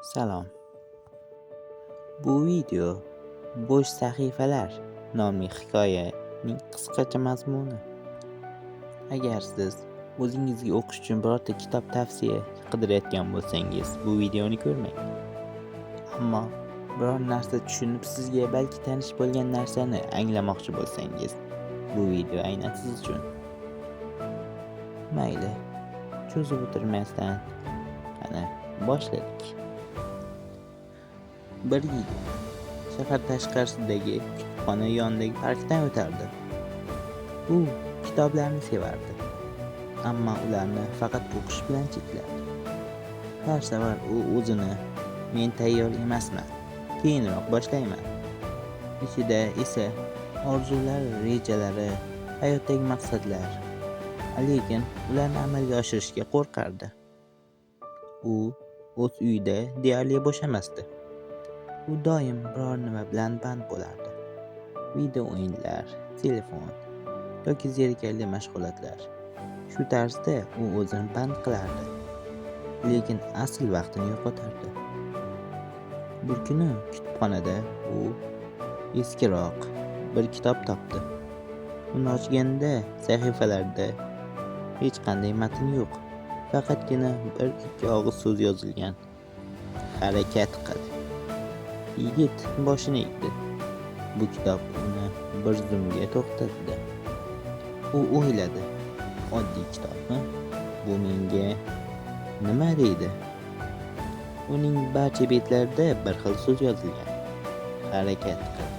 Salom. Bu video "Bo'sh sahifalar" nomli hikoyaning qisqacha mazmuni. Agar siz o'zingizga o'qish uchun birorta kitob tavsiya qidirayotgan bo'lsangiz, bu videoni ko'rmang. Ammo biror narsa tushunib, sizga balki tanish bo'lgan narsani anglamoqchi bo'lsangiz, bu video aynan siz uchun. Mayli, cho'zib o'tirmasdan, qani, boshladik. Bir yigit shahar tashqarisidagi kutubxona yonidagi parkdan o'tardi. U kitoblarni sevardi, ammo ularni faqat o'qish bilan cheklardi. Har safar u o'zini "Men tayyor emasman, keyinroq boshlayman." Ichida esa orzular, rejalari, hayotdagi maqsadlar, lekin ularni amalga oshirishga qo'rqardi. U o'z uyida deyarli bo'shamasdi. U doim biror nima bilan band bo'lardi: video o'yinlar, telefon yoki zerikarli mashg'ulotlar. Shu tarzda u o'zini band qilardi, lekin asl vaqtini yo'qotardi. Bir kuni kutubxonada u eskiroq bir kitob topdi. Uni ochganda sahifalarda hech qanday matn yo'q, faqatgina bir-ikki og'iz so'z yozilgan: "Harakat qil." Yigit boshini egdi. Bu kitob uni bir zumga to'xtatdi. U o'yladi: "Oddiy kitobmi? Bu menga nima deydi?" Uning barcha betlarida bir xil so'z yozilgan: "Harakat qil."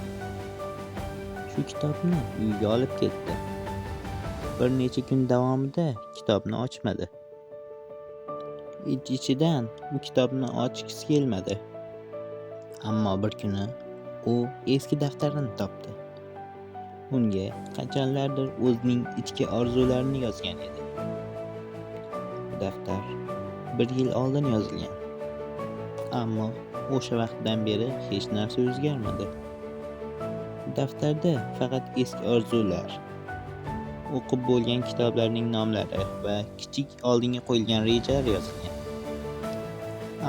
Shu kitobni uyiga olib ketdi. Bir necha kun davomida kitobni ochmadi. Ich-ichidan u kitobni ochgisi kelmadi. Ammo bir kuni u eski daftarini topdi. Unga qachonlardir o'zining ichki orzularini yozgan edi. Bu daftar bir yil oldin yozilgan. Ammo o'sha vaqtdan beri hech narsa o'zgarmadi. Daftarda faqat eski orzular, o'qib bo'lgan kitoblarning nomlari va kichik oldinga qo'yilgan rejalar yozilgan.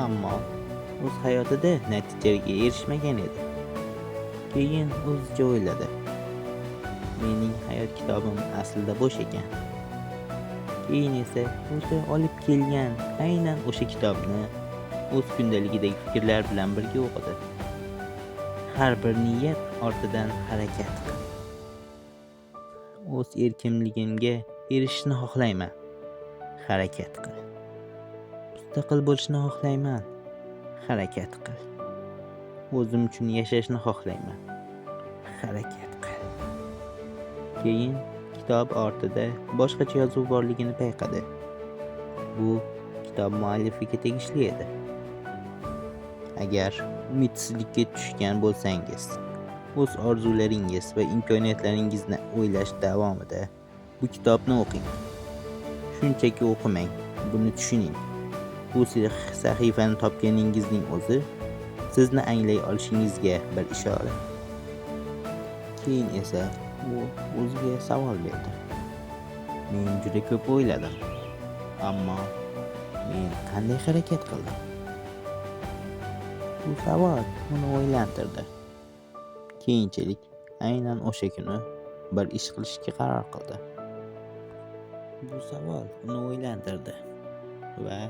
Ammo o'z hayotida natijaga erishmagan edi. Keyin o'zicha o'yladi: "Mening hayot kitobim aslida bo'sh ekan." Keyin esa o'zi olib kelgan aynan o'sha kitobni o'z kundaligidagi fikrlar bilan birga o'qidi. Har bir niyat ortidan harakat qil. O'z erkinligimga erishishni xohlayman. Harakat qil. Mustaqil bo'lishni xohlayman. Harakat qil. O'zim uchun yashashni xohlayman. Harakat qil. Keyin kitob ortida boshqacha yozuv borligini payqadi. Bu kitob muallifiga tegishli edi. Agar umidsizlikka tushgan bo'lsangiz, o'z orzularingiz va imkoniyatlaringizni o'ylash davomida bu kitobni o'qing. Shunchaki o'qimang, buni tushuning. Bu sahifani topganingizning o'zi sizni anglay olishingizga bir ishora. Keyin esa u o'ziga savol berdi: "Men juda ko'p o'yladim, ammo men qanday harakat qildim?" Bu savol uni o'ylantirdi. Keyinchalik aynan o'sha kuni bir ish qilishga qaror qildi. Bu savol uni o'ylantirdi va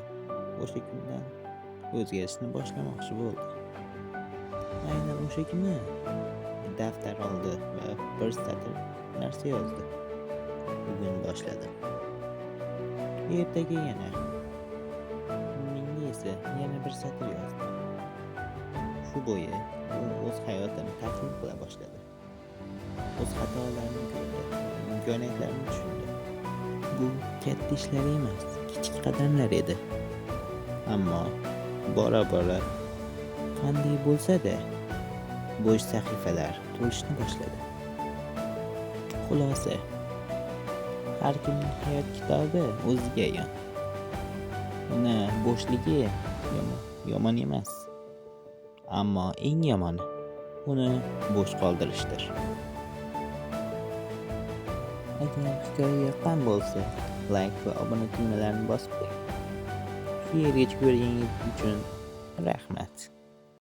o'sha kundan o'zgarishni boshlamoqchi bo'ldi. Aynan o'sha kuni daftar oldi va bir satr narsa yozdi: "Bugun boshladim. Ertaga yana." Unga esa yana bir satr yozdi. Shu bo'yi u o'z hayotini tahlil qila boshladi. O'z xatolarini ko'rdi, imkoniyatlarini tushundi. Bu katta ishlar emas, kichik qadamlar edi. Ammo bora-bora qanday bo'lsa-da bo'sh sahifalar to'lishni boshladi. Xulosa: har kimning hayot kitobi o'ziga ayon. Uni bo'shligi yomon emas. Ammo eng yomoni uni bo'sh qoldirishdir. Agar hikoya yoqqan bo'lsa, layk va obuna tugmalarini bosib qo'ying. Shu yergacha ko'rganingiz uchun Rahmat.